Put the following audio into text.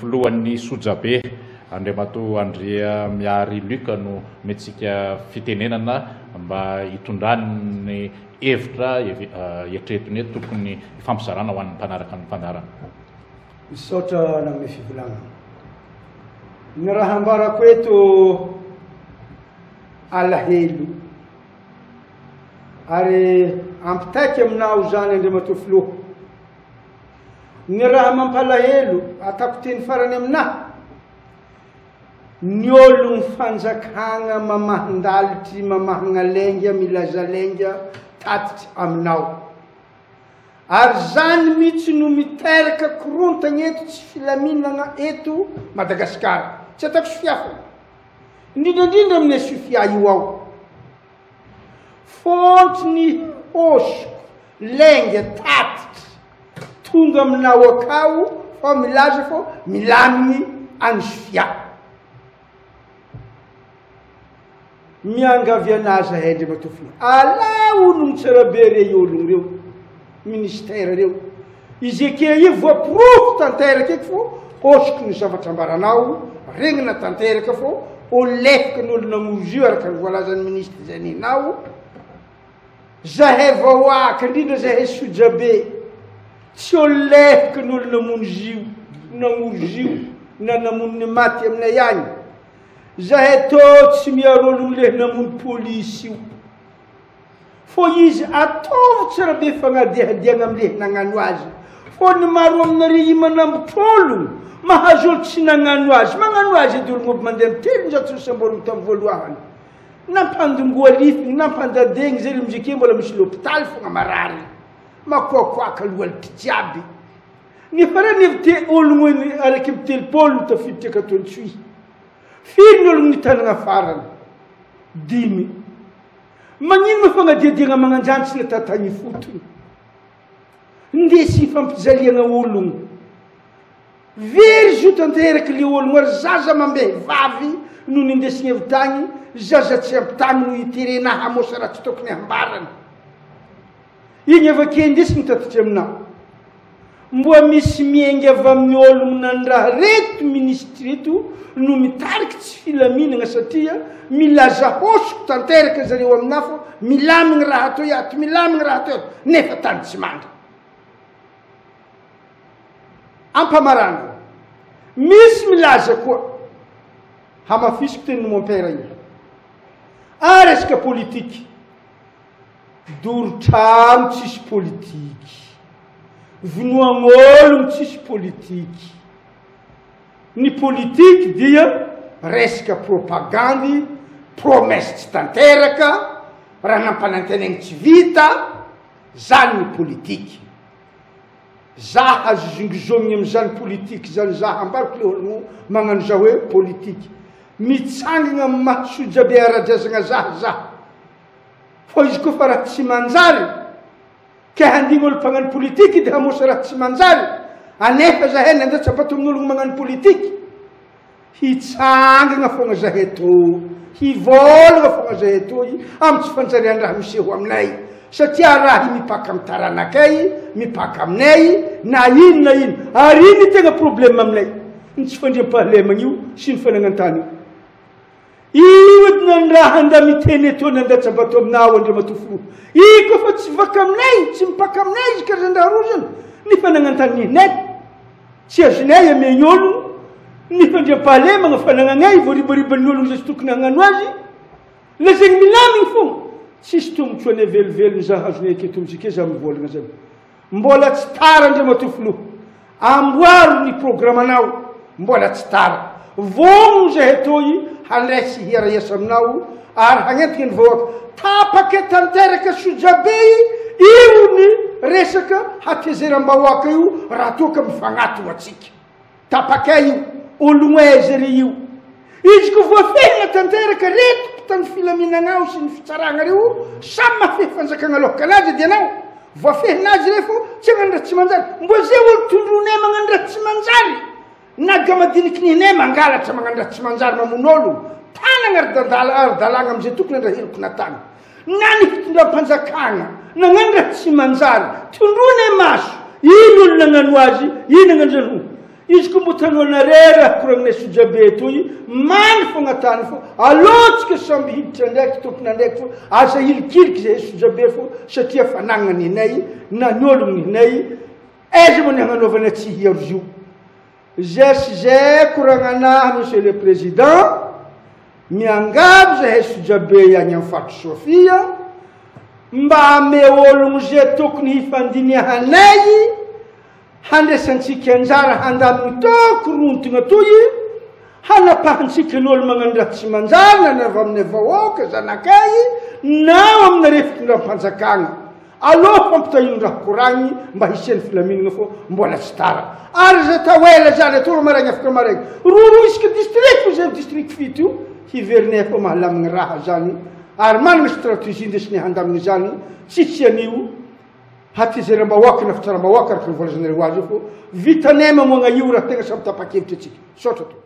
filohan'ny Sojabe, Andriamatoa Andriamihary Luc no omentsika fitenenana mba hitondrany ny hevitra eritreretiny hoe tokony hifampizarana ho an'ny mpanaraka ny fandaharana. Misaotra nanome fivolagnana. Ny raha ambarako eto alahelo ary ampitaiko aminao izany Andriamatoa Filoha. Ny raha mampalahelo, ataoko teny farany aminahy, ny ologny fanjakagna mamahin-dalitry, mamahagna lainga, milaza lainga tatitry aminao. Ary zany mitsy no miteraka korontagna eto, tsy filaminagna eto Madagasikara. Tsy ataoko sofiafana. Indrindra indrindra amin'ny Sofia io ao. Fontry ny hosoko, lainga, tatitra, tonga aminao akao fa milaza fa milamigny any Sofia. Miangavy anah zahay Andriamatoa Filoha, alà ologno tsara be re ologno reo, ministère reo. Izy eke io voaporofo tanteraka eky fô hosiky ny zavatra ambaranao, regnina tanteraka fô olefika ny olo namozy io araka ny voalazan'ny ministre izay ninao. Zahay vahoaka, indrindra zahay sojabe, tsy olefika ny olo namonzy io, namozy io, na namono ny maty aminay agny. Zahay tô tsy miaro ologno le namono polisy io. Fô izy ataovy tsara be fagnadihadiagna amle nagnano azy. Fô ny maro aminareo i manambotry ologno, mahazo olo tsy nagnano azy, magnano azy edy ologno avy mandeha am 300 ny samborigny tam voaloahany. Nampandongoa lifigny, nampandadegny zay le mizeke mbola misy lopitaly fogna marary. Makoakoaka loalitry jiaby. Nefa reny avy te ologno 31 no tafiditra akato Antsohihy. Firy ny ologno nitanagna farany? Dimy. Magnino ma fagnadihadiagna magnanjany tsy natao tagny ifotony? Ndesy fampijaliagna ologno. Very zo tanteraky le ologno ary zaza amam-behivavy no nindesigny avy tagny, zaza tsy ampy tagny no iterena hamosa raha tsy tokony hambarany. Igny avake indesy mitatitry aminah. Mboa misy miainga avy amin'ny ologno nandraha reto minisitry reto no mitariky tsy filaminagna satria milaza hosoko tanteraka zareo aminah fô milamigny raha atoy ato, milamigny raha atoy ato nefa tany tsy mandry. Ampamaranana, misy milaza koa, hamafisiko tenin'i mon père igny, ah resaka politique, Doro trano tsisy politiky. Vonoagn'ologno tsisy politiky. Ny politiky dia resaka propagandy, promesse tsy tanteraka, raha nampanantenaigny tsy vita, zany ny politiky. Za azozongizomigny amizany politiky zany za ambarako le ologno magnano za hoe politiky. Mitsangagna amy maha sojabe ara-drazagna za za. Fa izy koa fa raha tsy manjary ke handigny olo mpagnano politiky de hamosa raha tsy manjary anefa zahay nandatsa-bato amin'ologno magnano politiky hitsangagna fogna zahay tô hivôlagna fogna zahay toy amy tsy fanjarian-draha miseho aminay satria raha i mipaka amy taranakay mipaka aminay na ino na ino ary iny tegna problème aminay ny tsy fandriampahalemagna io sy ny fanagnan-tany io. Io edy nandraha nda miteny eto nandatsa-bato aminao Andriamatoa Filoha. Io koa fa tsy vaka aminay, tsy mipaka aminay izy karazan-draha roa zany. Ny fanagnan-taninay tsy azonay amegny ologno, ny fandriampahalemagna fanagnanay voaribariban'ny ologno izay tsy tokony hagnano azy. Lazaigny milamigny fogna. Tsisy tombotsoanay velively ny zaha azonay aketo amizike za mivolagna zany. Mbola tsy tara Andriamatoa Filoha. Amboaro ny programanao. Mbola tsy tara. Vonona izahay toy handray sy hiara-hiasa aminao ary hagnentika ny vahoaka. Tapaka tanteraka sojabe io ny resaka hatezeram-bahoaka io raha toa ka mifagnatona antsika. Tapakay io, ologno aiza re io? Izy ko voafehina tanteraka reto mpitandro filaminana ao sy ny fitsaragna reo samy mahafehy fanjakagna aloha kalaza dia anao voafehina azy re fô tsy hagnano raha tsy manjary mbo zay olo tondronay magnano raha tsy manjary na gamadiniky nihinay mangalatra magnano raha tsy manjary mamono olo tanagna ry dadala ary dalagna amizay tokony andra heloko natany na ny fitondram-panjakagna nagnano raha tsy manjary tondronay maso ino olo nagnano azy ino nagnano zany ho. Izy koa mbo talohanareo raha koragninay sojabe toy, many fogna tany fô, alô tsika samby hiditra ndraiky tompon'andraiky fô, aza hilikiliky zahay sojabe fô satria fanagnana nenay na ny ologno nenay, aiza moa ny hagnanaovana tsy hiaro zo. Zay sy zay koragnanahy Monsieur le Président, miangavy zahay sojabe agny am faritry Sofia mba ame ologno ze tokony hifandinihanay Handraisantsika anjara handaminy tao korontana toy, hanapahantsika ny olo magnano raha tsy manjary na ny avy aminay vahoaka zanakay na ao aminareo fitondram-panjakagna. Aleo fampitahino raha koragny mba hisian'ny filaminagna fô mbola tsy tara. Ary aza atao ela zany, atoro maraigny afaka maraigny. Roroa isaka district fô zay district fito io, hiverinay fô mahalamigny raha zany ary managna stratégie indesinay handamigny zany, tsy hisian'io. Hatezeram-bahoaka na fitsaram-bahoaka araka ny voalazanareo azy io fô vitanay mamoagna io raha tegna samy tapa-kevitra antsika. Misaotra tompoko.